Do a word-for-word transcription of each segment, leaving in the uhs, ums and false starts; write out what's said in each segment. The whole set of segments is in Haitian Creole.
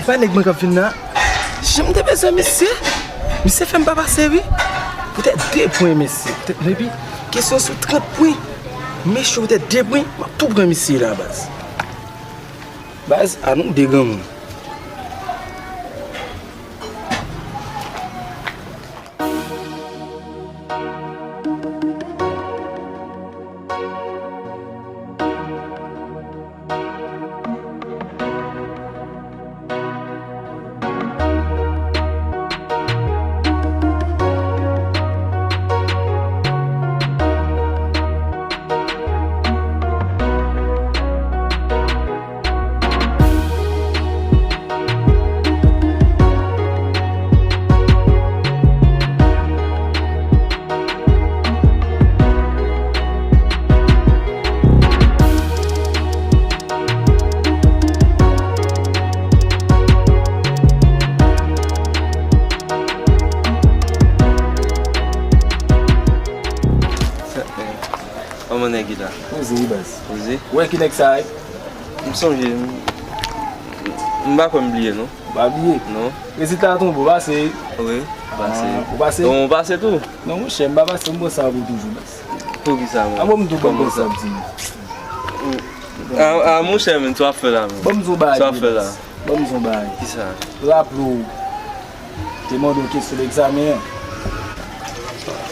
Pa nèg mwen k ap vin la. Jan m te bezwen misye. Misye fè m pa pase wi. Poutèt de pwen mesye. Poutèt epi kesyon sou trant pwen. Mesye poutèt de pwen. M ap tou pran misye la baz. Baz, a nou de granmoun. Kòman nèg yo la? Poze wi baz. Poze? Ou wè ki nèg sa a? M sonje, m, m pa kwè m bliye non. Ou pa bliye? Non. Rezilta a tonbe, ou pase? Wi, m pase. Ah, ou pase? Ou pase tou? Non monchè, m pa pase, m pran sa pou toujou baz. Poukisa menm? A bon, m tou ban m pran sa pou toujou. Ah, ah, monchè, men, sa w ap fè la menm? Ban m di w bagay. Sa w ap fè la? Ban m di w bagay. Kisa? Raple w, te mande w kesyon egzamen an.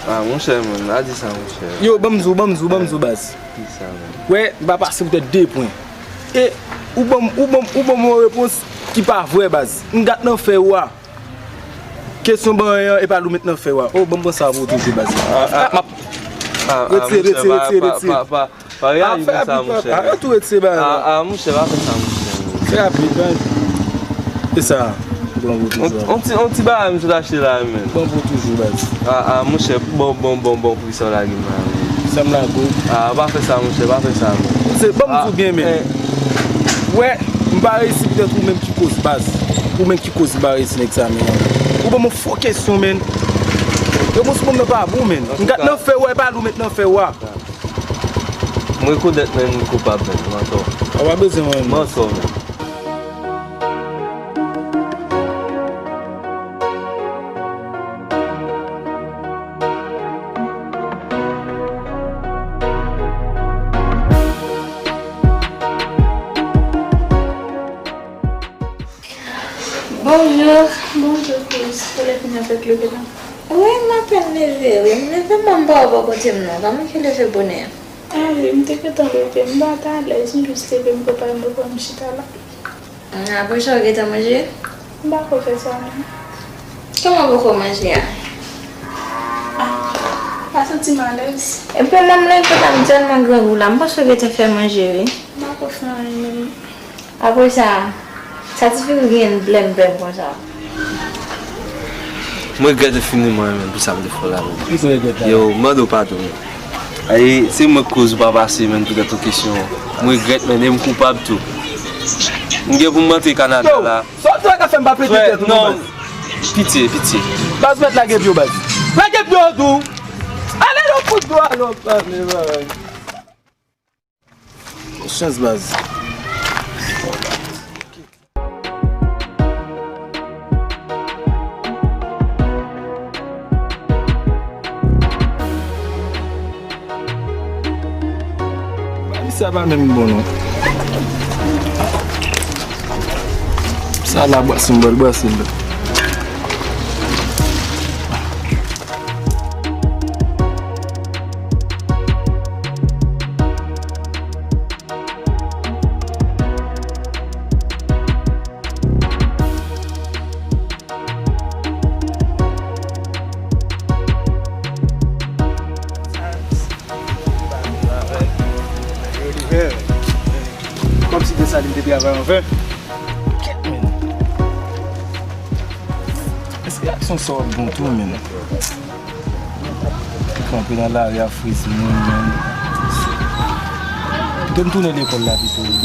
Ah, monchè, men, pa di sa, monchè. Yo, ban m di w, ban m di w, ban m di w, baz. Kisa, men? Wè, m pa pase poutèt de pwen. E, ou ban m, ou ban m, ou ban m yon repons ki pa vrè, baz. M gat nan fè w a. Kesyon ban an, e pa li w met nan fè w a. Oh, ban m pran sa pou w toujou, baz. Ah, ah, ah, ah, retire, monchè, retire, pa, retire, pa, retire. Pa, pa, pa, pa reyaji konsa, monchè. Arèt ou retire bagay la. Ah, ah, monchè, pa fè sa, monchè. Fè rapid, man. E sa, bon pou toujou. On, on ti, on ti bagay m sot achte la, men. Bon pou toujou, baz. Ah, ah, monchè, bon, bon, bon, bon pri sa w lage m la, men. Sa m lage w? Ah, pa fè sa, monchè, pa fè sa, men. Se, ban m di w byen, men. Wè, m pa reyisi poutèt ou menm ki koz, baz. Ou menm ki koz m pa reyisi nan egzamen an. Ou ban m yon fo kesyon, men. Repons ou ban m nan pa bon, men. M gat nan fè w a, e pa li w met nan fè w a. M rekonèt, men, m koupab, men, m antò. A, w pa bezwen, men. M antò, men. Bonjou. Bonjou, kouz. Ou lè fini avèk leve la? Wi, m apèn leve, wi. M leve, m pa wè bò kote m non. Pa manke leve bonè. Ah wi, m te gentan leve. M pa t alèz, m jis leve, m prepare m pou m chita la. Ah, apre sa, ou gentan manje? M pako fè sa, non. Kòman ou poko manje a? Ah, m pa santi m alèz. Epi lè m leve la, m tèlman grangou la, m panse ou gentan fè manje, wi. M pako fè anyen menm. Apre sa, sa ti fi ou genyen blèm blèm konsa? Mwen regrèt enfiniman, men, pou sa m te fè w la, men. Kisa w regrèt la? Yo, m mande w padon, men. Ay, se mwen k koz ou pa pase, men, poutèt yon kesyon. Mwen regrèt, men, e m koupab tou. M gen pou m rantre Kanada la. Yo, sa w di la ka fè m pa pete tèt ou non, baz. Pitye, pitye. Baz, mèt lage pye w, baz. Lage pye w tou. Ale non, fout dlo a non, baz, men, baz. Chans, baz. Bagay sa pa menm bon non. Sa la bwase m bwè l, bwase l. Kòmsi Desalin te travay anvè. Kèt, men. Èske aksyon sa w ap bon tou, men? Kanpe nan lari a frezi moun, men. Kite m tounen lekòl la pito, men.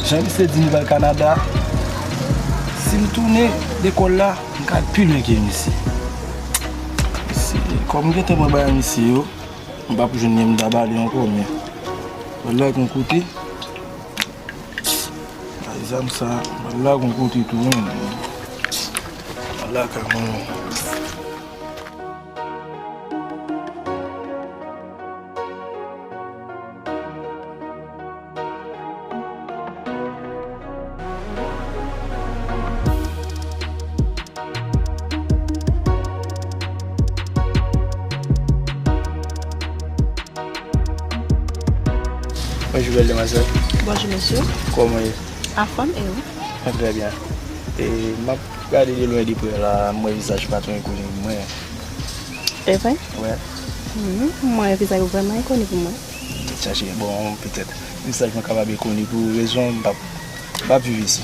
Jan misye di m li pral Kanada, si m tounen lekòl la, m ka al pi lwen ke misye. Misye, kòm m gentan pran bagay misye yo, m p ap jwenn men m ta ba li ankò, men. Lè kon kote. Ay, Zam sa, m al lage yon kote tou, wi. M al lage manman. Bonjou, bèl demwazèl. Bonjou, mesye. Kòman w ye? Anfòm, e ou? Mwen trè byen. E m ap gade de lwen de prè la, m wè vizaj pa twò enkoni pou mwen. E vre? Wè. Mhm. Mwen wè vizaj ou vrèman enkoni pou mwen. Tèt chaje, bon, petèt vizaj mwen kapab enkoni pou rezon m p ap, m p ap viv isi.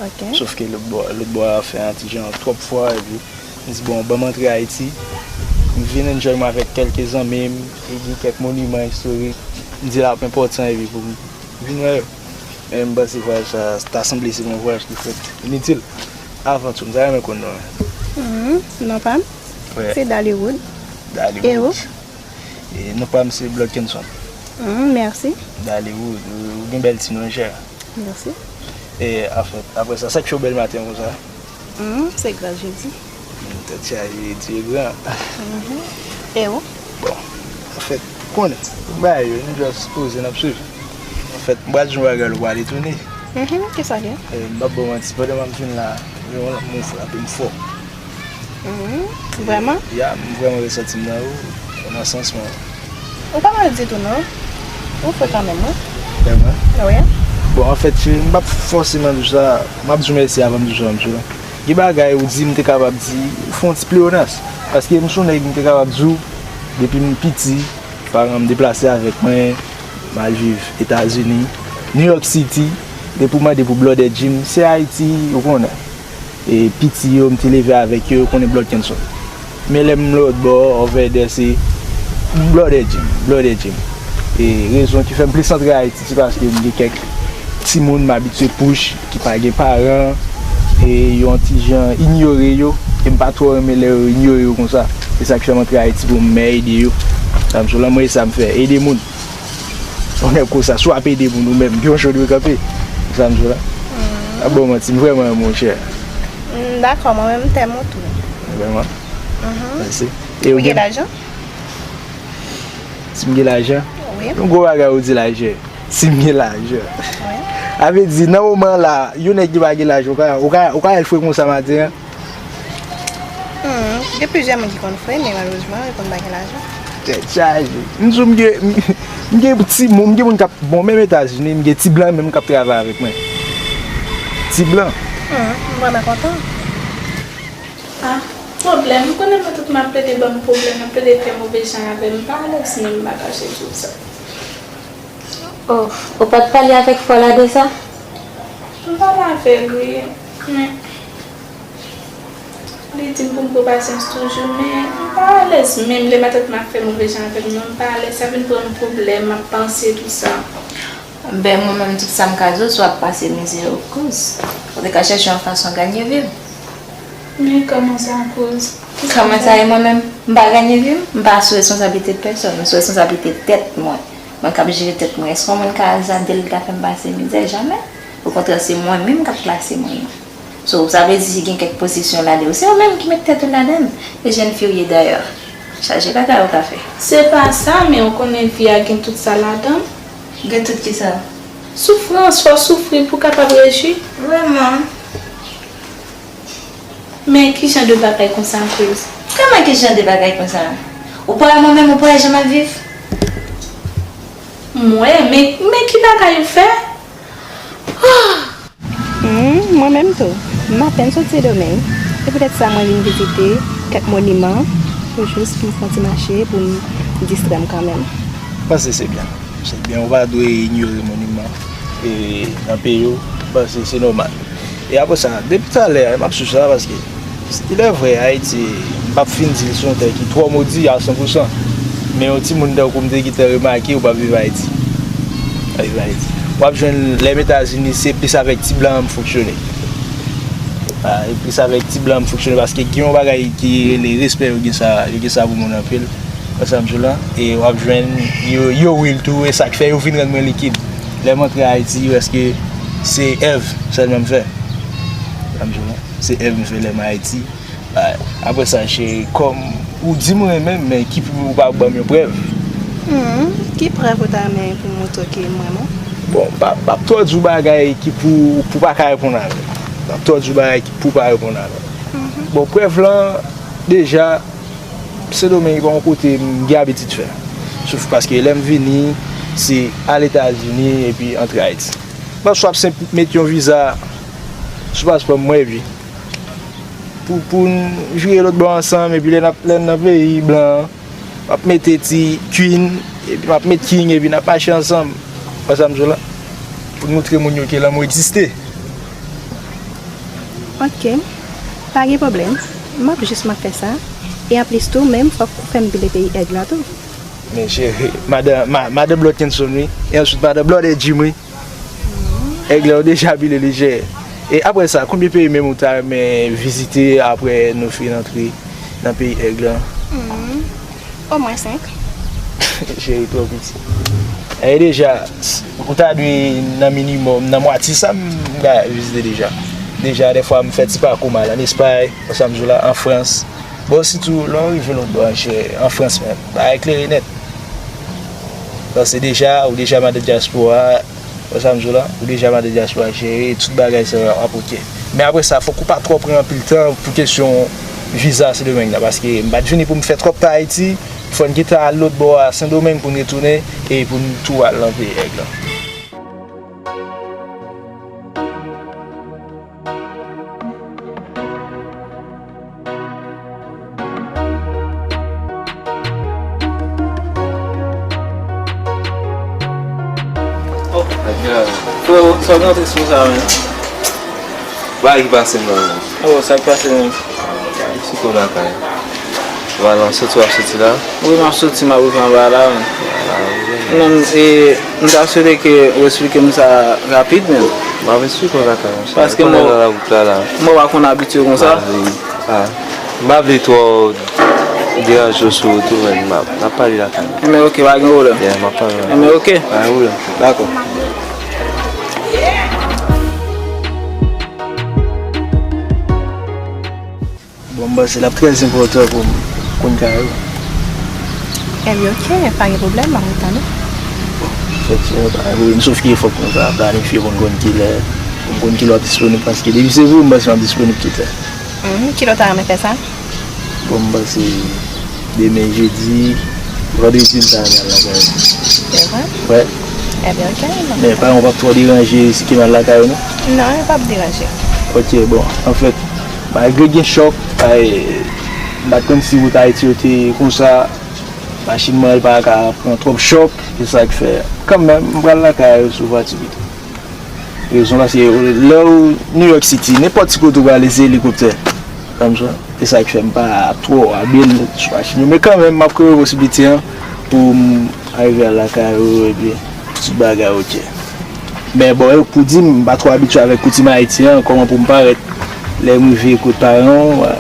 Ok. Sòf ke lòt bò, lòt bò a fè an ti jan twòp fwa, epi m di, bon, ban m antre Ayiti, m vin enjoy mwen avèk kèlke zanmi m, e gen kèk moniman istorik, m di l ap enpòtan, epi pou m vin wè yo. Men m panse vwayaj sa, ta sanble se yon vwayaj ki fèt initil. Avan tou, m ta renmen konn non w. Mhm, non pa m? Wè. Se Dollywood. Dollywood. E ou? E non pa m se Bloodkenson. Mhm, mèsi. Dollywood, ou, ou gen bèl ti non, chè. Mèsi. E, anfèt, apre sa, sa k fè w bèl maten konsa? Hmm, se gras Jezi. Hmm, tèt chaje, Dye gran. Mhm. E ou? Bon, anfèt, ou konnen, bagay yo, nou just poze, n ap swiv. Anfèt, m pral di yon bagay lè w pral etone. Mhm, kisa l ye? E, m p ap ba w manti, pandan m ap vin la, yon lanmou frape m fò. Mhm. Vrèman? Ya, m vrèman resanti m nan ou, nan sans mwen. Ou pa mal ditou non. Ou fre kanmenm, wi. Vrèman? Wi. Bon, anfèt, cheri, m p ap fòseman di w sa. M ap di w mèsi avan m di w sa, m di w la. Gen bagay ou di m te kapab di, ou fè yon ti pleyonas. Paske m se yon nèg m te kapab di w, depi m piti, paran m deplase avèk mwen, m al viv Etazini, New York City, depi w mande pou Blòdè Jim, se Ayiti, ou konnen. E piti yo, m te leve avèk yo, yo konnen Bloodkenson. Men lè m lòt bò, over there, se Blòdè Jim, Blòdè Jim. E rezon ki fè m plis antre Ayiti, se paske m gen kèk timoun m abitye push, ki pa gen paran, e yo yon ti jan inyore yo, e m pa twò renmen lè yo inyore yo konsa. Se sa k fè m antre Ayiti pou m ede yo. Sa m sou lan, mwen, e sa m fè, ede moun. Yon nèg konsa, si w ap ede moun ou menm, gen yon jan w dwe kanpe. Sa m di w la. Mm. A bon, manti, m vrèman renmen w, chè. Mm, dakò, mwen menm, m tèm ou tou. Vrèman? Mhm. Mèsi. E ou gen lajan? Si m gen lajan? Wi. Yon gwo bagay ou di lajan. Si m gen lajan. Wi. A vle di, nan moman la, yon nèg ki pa gen lajan, ou ka, ou ka, ou ka wè l fre konsa maten an. Hmm, gen plizyè moun ki konn fre, men malerezman, yo konn pa gen lajan. Tèt chaje. M di w, m gen, m gen ti moun, m gen moun k ap, bon, menm Etazini, m gen ti blan menm k ap travay avèk mwen. Ti blan. Hmm, m vrèman kontan. Ah, pwoblèm. M konnen mwen tout m ap plede ban m pwoblèm, m ap plede fè move jan avè m. M pa alèz menm, m pa kache di w sa. Oh, ou pa t pale avèk frè w la de sa? M pale avè l, wi, men li di m pou m pran pasyans toujou, men m pa alèz menm lè matant m ap fè move jan avè m, non, m pa alèz, sa vin pran m pwoblèm, m ap panse tout sa. Ben, mwen menm, tout sa m ka di w, si w ap pase mizè, ou kouz. Ou te ka chèche yon fason ganye vi w. Men kòman sa, kouz? Kòman sa ye, mwen menm? M pa ganye vi m, m pa sou responsablite pèsòn, m sou responsablite tèt mwen. Mwen k ap jere tèt mwen. Èske yon moun ka azade l, l ka fè m pase mizè? Jamè. Okontrè, se mwen menm k ap plase mwen nan. So, sa vle di si gen kèk posesyon ladan yo, se yo menm ki met tèt yo ladan l. E jèn fi w ye dayè. Chaje bagay ou ka fè. Se pa sa, men ou konnen vi a gen tout sa ladan l. Gen tout kisa? Soufrans, fò w soufri pou w kapab rejwi. Vrèman. Men ki jan de bagay konsa, Cruz? Kòman ki jan de bagay konsa? Ou pa wè mwen menm, ou pa wè jan m ap viv? M wè, men, men ki bagay ou fè? Ah! Hmm, mwen menm tou. M apèn soti Sendomeng. Se poutèt sa mwen vin vizite kèk moniman, pou jis pou m fè yon ti mache, pou m distrè m kanmenm. Panse se byen. Se byen, ou pa dwe inyore moniman, e, nan peyi w, paske se nòmal. E apre sa, depi talè, m ap swiv sa, paske, il est vrai, Ayiti, m p ap fin di l se yon tè ki twò modi a san pou san. Men yon timoun tankou m te gentan remake, ou p ap viv Ayiti. W ap viv Ayiti. W ap jwenn lè m Etazini, se plis avèk ti blan an m fonksyone. Ah, e plis avèk ti blan an m fonksyone, paske gen yon bagay ki rele respè, yo gen sa, yo gen sa pou moun anpil. Wè sa m di w la? E w ap jwenn yo, yo real tou, e sa k fè yo vin rann mwen likid. Lè m antre Ayiti, prèske Se èv sèlman m fè. Sa m di w la. Se èv m fè lè m Ayiti. Ba, apre sa, cheri, kòm ou di m renmen m, men ki pou ou pa ban m yon prèv? Hmm, ki prèv ou ta renmen pou montre ke m renmen w? Bon, m p ap, m p ap twò di w bagay ki pou, pou w pa ka reponn avè m. M p ap twò di w bagay ki pou w pa reponn avè m. Mhm. Bon, prèv lan, deja, Sendomeng pa yon kote m gen abitid fè. Sof paske lè m vini, se al Etazini epi antre Ayiti. Bon, swa m senp met yon viza sou paspò m, mwen, epi pou, pou n vire lòt bò ansanm, epi lè n ap, lè n nan peyi blan an, m ap mete ti queen, epi m ap met king, epi n ap mache ansanm. Wè sa m di w la? Pou n montre moun yo ke lanmou egziste. Ok. Pa gen pwoblèm. M ap jis m ap fè sa. E anplis tou, menm fòk ou fè m vile peyi Èg la tou. Men cheri, madan, ma, madan Bloodkinson wi. E answit madan Blood Jim wi. Èg la ou deja bile li cheri. E apre sa, konbyen peyi menm ou ta renmen vizite apre nou fin antre nan peyi Èg la? Hmm. Omwen senk. Cheri twò piti. E deja, s-, ou ta dwe nan minimòm, nan mwatye sa m ka vizite deja. Deja, dèfwa m fè ti pakou, m al ann Espay, wè sa m di w la, an Frans. Bon, sitou, lè w rive lòt bò a, cheri, an Frans menm, bagay klere nèt. Paske deja, ou deja madan dyaspora, wè sa m di w la, ou deja madan dyaspora, cheri, tout bagay sa yo ap oke. Men apre sa, fòk ou pa twò pran anpil tan pou kesyon viza Sendomeng la, paske m pa t vini pou m fè twòp tan Ayiti, fò n gentan al lòt bò a Sendomeng pou n retounen e pou n tou al nan peyi Èg la. Oh, freo, sa w gen tris konsa menm? Bagay ki pase m nan menm. Oh, sa k pase menm? Sou kò lakay. Ou al soti, w ap soti la? Wi, m ap soti, m ap rive anba la menm. Non, e, m ta swete ke ou eksplike m sa rapid menm. M ap eksplike w lakay, monchè. Paske m wè w pa konn abitye konsa. Ah, m pa vle twò deranje w sou wout ou, men m ap, n ap pale lakay. Enben, oke, pa gen pwoblèm. Yeah, m ap pale. Enben, oke. Pa gen pwoblèm. Dakò. Bon, m panse l ap trè enpòtan pou m konn kay ou. Enben, oke, pa gen pwoblèm, m ap ret tande. Bon, efektivman, pa gen pwoblèm, sof ke fòk nou ta planifye pou n konn kilè, pou m konn kilè w ap disponib, paske depi se pou ou, m panse m ap disponib tout lè. Hmm, kilè w ta renmen fè sa? Bon, m panse demen jedi, vandredi, m ta renmen al lakay ou. Se vre? Wi. Enben, oke. Men pa gen, w p ap twò deranje si ke m al lakay ou, non? Non, yo p ap deranje. Oke, bon, anfèt, malgre gen chòk, ay, m pa t konn si wout Ayiti yo te konsa, machin mwen pa ka pran twòp chòk, se sa k fè. Kanmenm, m pral lakay ou sou vwati pito. Rezon la se lè w New York City, nenpòt ti kote w prale se elikoptè. Konprann sa? E sa k fè m pa twò abye sou machin yo. Men kanmenm, m ap kreye posiblite an pou m arive al lakay ou epi tout bagay oke. Men bon, e pou di m, m pa twò abitye avèk koutim Ayiti an, kòman pou m parèt lè m rive kot paran w, a,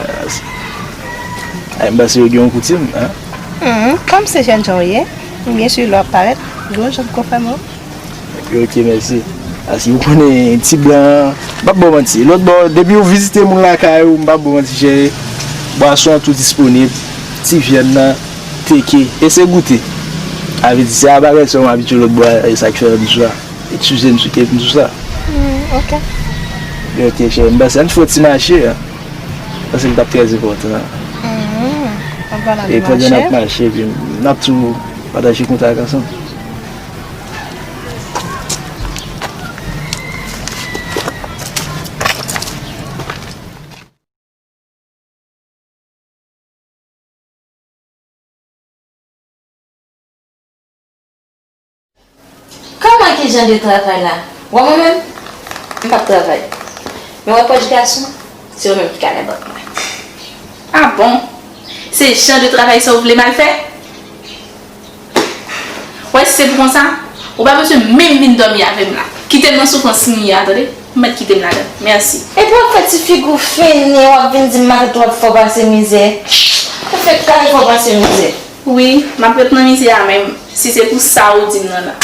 a, m panse yo gen yon koutim, a. Hmm, kòm se jènjan w ye, byen si lè w ap parèt, gen yon jan pou w fè m. Ok, mèsi. Paske ou konnen ti blan, m p ap ba w manti. Lòt bò, depi ou vizite moun lakay ou, m p ap ba w manti, cheri. Bwason an tou disponib. Ti vyann nan, teke. E se goute. A vle di, se a bagay sèlman abitye lòt bò a, e sa k fè m di sa. Eskize m si ke m di sa. Hmm, ok. Ok, cheri. M panse ann fè yon ti mache, a. Paske l t ap trè enpòtan. Hmm, bon, n ap mache. E pandan n ap mache, epi n ap tou pataje kontak ansanm. Kòman, ki jan de travay la? Wè mwen menm, m p ap travay. Men wè pòch gason, se yo menm ki ka nan bank mwen. Ah bon? Se jan de travay sa w vle m al fè? Wè, si se pou konsa, ou pa bezwen menm vin dòmi avè m la. Kite m nan soufrans m ye a, tande? Ou mèt kite m ladan. Mèsi. Epi w ap fè ti figi w fini, w ap vin di m matant ou ap fè w pase mizè. Ou fè kay fè w pase mizè. Wi, m ap ret nan mizè a menm, si se pou sa ou di m nan la.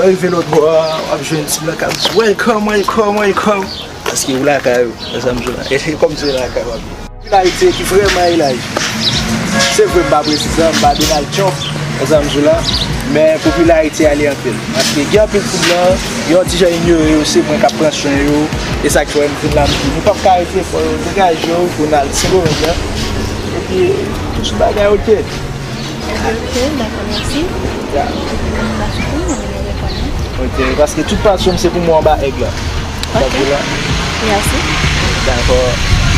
Rive lòt bò a, w ap jwenn ti blan k ap di, "Welcome, welcome, welcome." Paske ou lakay ou, nan sa m di w la. E se kòmsi se lakay w ap ye. Popilarite ki vrèman elaji. Se vre, m pa prezidan, m pa Donald Trump, nan sa m di w la. Men popilarite a li anpil. Paske gen anpil ti blan, yo ti jan inyore yo, se mwen k ap pran swen yo. E sa k fè m vin la, m di, nou p ap ka rete, fò yo degaje yo pou n al Sendomeng la. Epi, tout sou bagay, oke. Ok, ok, dakò, mèsi. Ya. Mwen pa sou pou mwen, mwen reponn. Ok, paske tout pasyon m se pou mwen anba èg la. Ok. Mèsi. Dakò.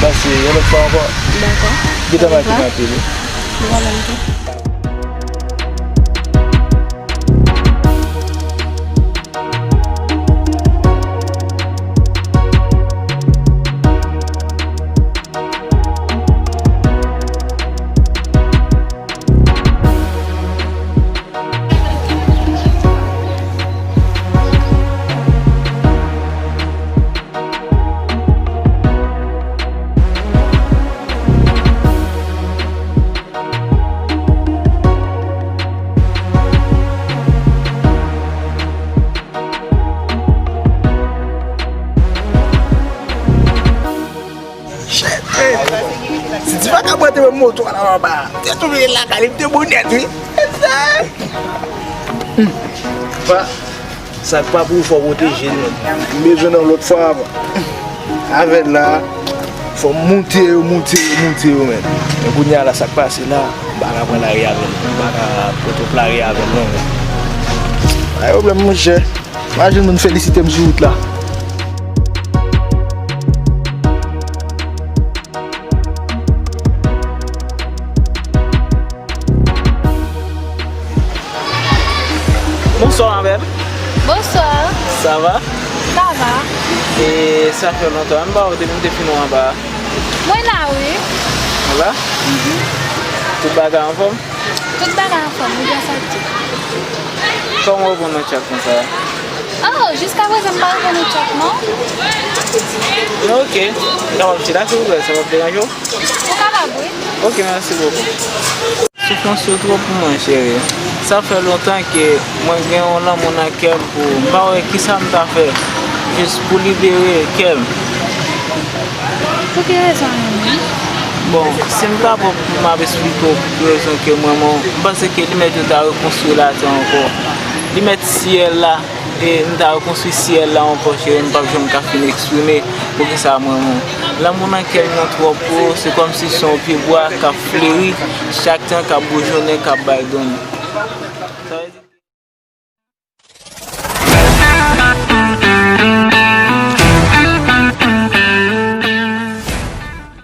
Mèsi, yon lòt fwa ankò. Dakò. Gentan manke m anpil, wi. Mwen menm tou. Shit, hey. Si ti vagabon te wè moto a la anba, te tounen lakay li, m te bon nèt, wi. Hmm. Pa, sa k pa pou ou fò pwoteje l, men. M bezwen nan lòt fwa, pa. Avè l la, fò m moute yo, moute yo, moute yo, men. Men kounye a la, sa k pase la, m pa ka pran lari avè l. M pa ka pran twòp lari avè l, non, men. Pa gen pwoblèm, monchè. Imajine moun felisite m sou wout la. Bonsoir, ma belle. Bonsoir. Ça va? Ça va. E sa fè lontan, m pa wè w depi m te fin wè w anba a. Mwen la, wi. Ou la? Mhm. Tout bagay anfòm? Tout bagay anfòm, wi, byen santi. Kòman w reponn nan chat konsa? Oh, jiskaprezan m pa reponn nan chat, non. Ok. Kapab chita, silvouplè, sa p ap deranje w? Ou kapab, wi. Ok, mèsi bokou. Soufrans yo twòp pou mwen, cheri. Sa fè lontan ke mwen gen yon lanmou nan kè m pou ou. M pa wè kisa m ta fè jis pou libere kè m. Pou ki rezon menm? Bon, si m ta pran pou m ap esplike w pou ki rezon ke m renmen w, m panse ke li mèt yo ta rekonstwi latè ankò. Li mèt syèl la, e m ta rekonstwi syèl la ankò, cheri, m p ap janm ka fin eksprime poukisa m renmen w. Lanmou nan kè m nan twòp pou ou, se kòmsi se yon pye bwa k ap fleri chak tan, k ap boujonnen, k ap bay grenn. Sa vle di